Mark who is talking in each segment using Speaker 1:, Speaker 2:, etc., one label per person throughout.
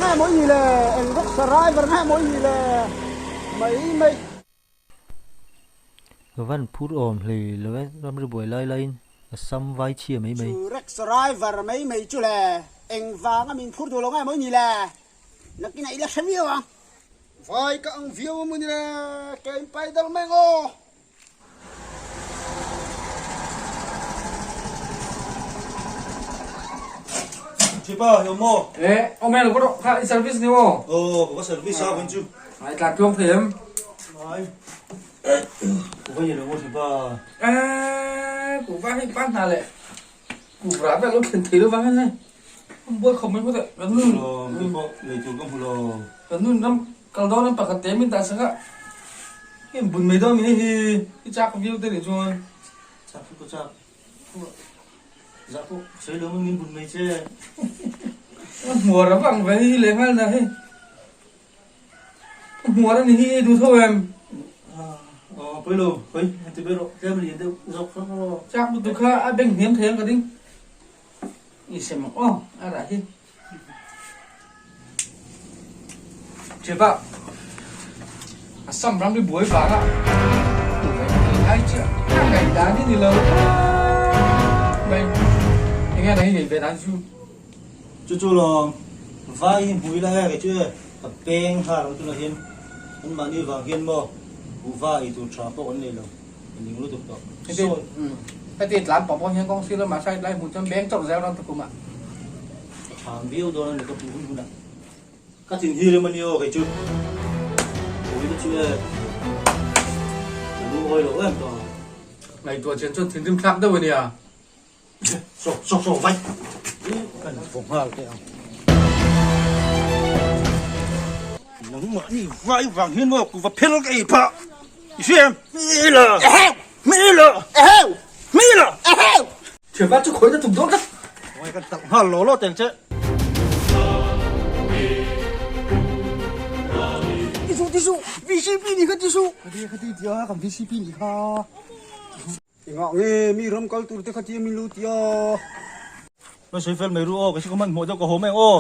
Speaker 1: nge maw i nih le? Eng rickshaw driver nge maw i nih le? Mai mai.
Speaker 2: Ka van phur awm hlei lo e, ramri buai lai laiin Assam vai chhia mai mai.
Speaker 1: Chu rickshaw driver mai mai chu le, eng vanga min phur duh lo nge maw i nih le? Nakinah i la hre viau ang. Vai ka ang viau a maw ni le, ke in pai dal mai ang aw.
Speaker 3: Thipa, hi awm maw?
Speaker 4: E, awm e, lo ka rawh, kha i service ni maw?
Speaker 3: Aw, ka va service a vawiin chu.
Speaker 4: Ai tlan tluang thei em?
Speaker 3: Ai, ku va ni lo maw Thipa?
Speaker 4: E, ku va hei pa hna leh ku vra vel lo thlen thei lo vang hian hei an buai khawp mai phawt e, kan nun.
Speaker 3: Lawm, kei pawh lei tur ka hmu lo.
Speaker 4: Kan nun ram Kal dawn in pakhat te min dah sak a, hei bun mai dawn mi hei hi i chak viau te nih chuan.
Speaker 3: Chak chu ka chak, zah pawh sawi lo min bun mai che.
Speaker 4: Ka hmuar a vang ve hei hi leh nghal na hei, ka hmuar a ni hi ei duh tho em?
Speaker 3: Aw pawi lo, hawi han ti ber rawh, tlem lian deuh zawk kha aw.
Speaker 4: Chak lutuk kha a beng hniam thei ang ka ding, i sem ang aw a rah hi. Thipa, Assam ram hi buai vanga tih lai chiah a ngaih dan hi ni lo mai. Enge nang hi ngaih ve dan chu?
Speaker 3: Chu chu lawm, vai hi hmui la e kei chu e, ka peng nghal ang tunah hian an mahni vang hian maw buhva ei tur tha pawh kan nei lo, ka ning lutuk tawh. Sawi.
Speaker 4: Heti tlan pawh pawh hian kawng sir lamah side lai hmuh chuan beng chawrh zel rawn ta kum ah.
Speaker 3: Ka tham viau dawn a ni ka hmuh hun hunah. Ka thin hi rem a ni aw kei chu. Ui na chu e. Ka lu awi lo em tawh.
Speaker 4: Ngaihtuah chian chuan thinrim thlak deuh a nia.
Speaker 3: Saw saw saw vai. Kan vaw nghal teh ang. Nangmah ni vai vang hian maw kuva phel ka ei phah. I hria em? Hmela! Hmela! Hmela!
Speaker 4: Thianpa chu khawi na tum dawn tlat.
Speaker 3: Khawi kan talh nghal law law teng che.
Speaker 1: Ti suh ti suh VCP nih kha ti suh. Khati khati tia kan VCP nih kha. Engah nge mi ram kal tur te kha tia min lo tia.
Speaker 3: Ka sawi fel mai ru aw, ka si ka hmanhmawh deuh ka haw mai ang aw.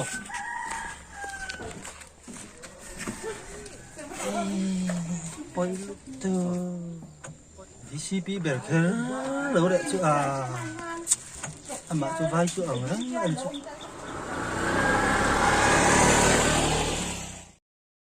Speaker 3: VCP ber kher lo reh chu a amah chu vai chu ang reng a ni chu.